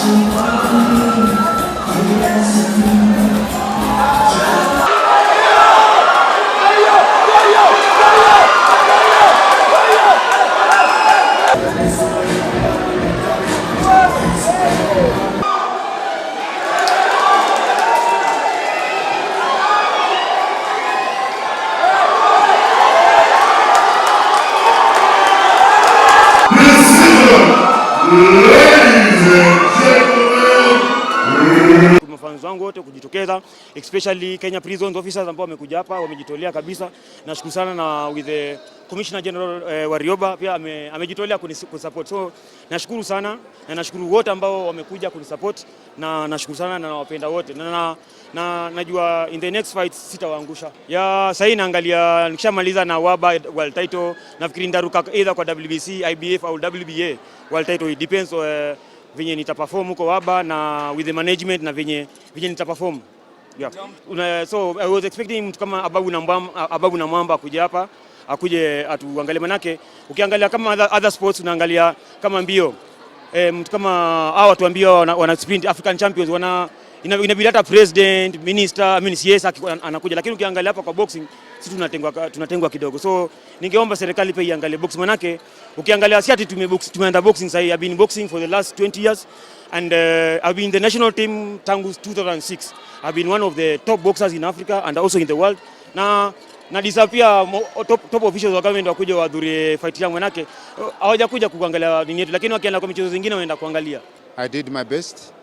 Ladies and gentlemen, Mafans wangu wote kujitokeza, especially Kenya Prisons officers ambao wamekuja hapa, wamejitolea kabisa. Nashukuru sana na with the Commissioner General Warioba pia amejitolea kunisupport. So nashukuru sana na nashukuru wote ambao wamekuja kunisupport na nashukuru sana na nawapenda wote na najua in the next fight sitawaangusha. Ya sasa naangalia nikishamaliza na WABA world title, nafikiri ndaruka either kwa WBC, IBF au WBA world title. It depends venye nitaperform huko WABA na with the management na venye nitaperform. Yeah. So I was expecting mtu kama Ababu Namwamba akuje hapa, akuje atuangalie, manake ukiangalia kama other sports, unaangalia kama mbio, mtu kama hao watu wa mbio wana sprint, African champions, wana inabidi hata president, minister, I mean CS anakuja, lakini ukiangalia hapa kwa boxing sisi tunatengwa kidogo. So ningeomba serikali pia iangalie boxing, manake ukiangalia si ati tumebox, tumeanza boxing sasa. I've been boxing for the last 20 years and I've been in the national team tangu 2006. I've been one of the top boxers in Africa and also in the world na disappear top officials wa government wakuja wahudhurie fight yangu, manake hawajakuja kuangalia nini yetu, lakini wakienda kwa michezo zingine wanaenda kuangalia. I did my best.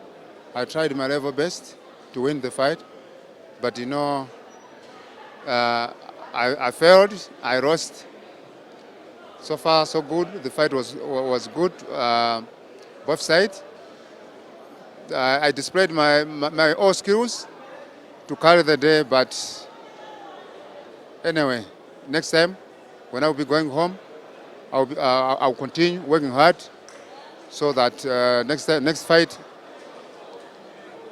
I tried my level best to win the fight, but I failed. I lost. So far, so good. The fight was good, both sides. I displayed my all skills to carry the day, but anyway, next time when I will be going home, I'll continue working hard so that next time, next fight,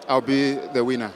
I'll be the winner.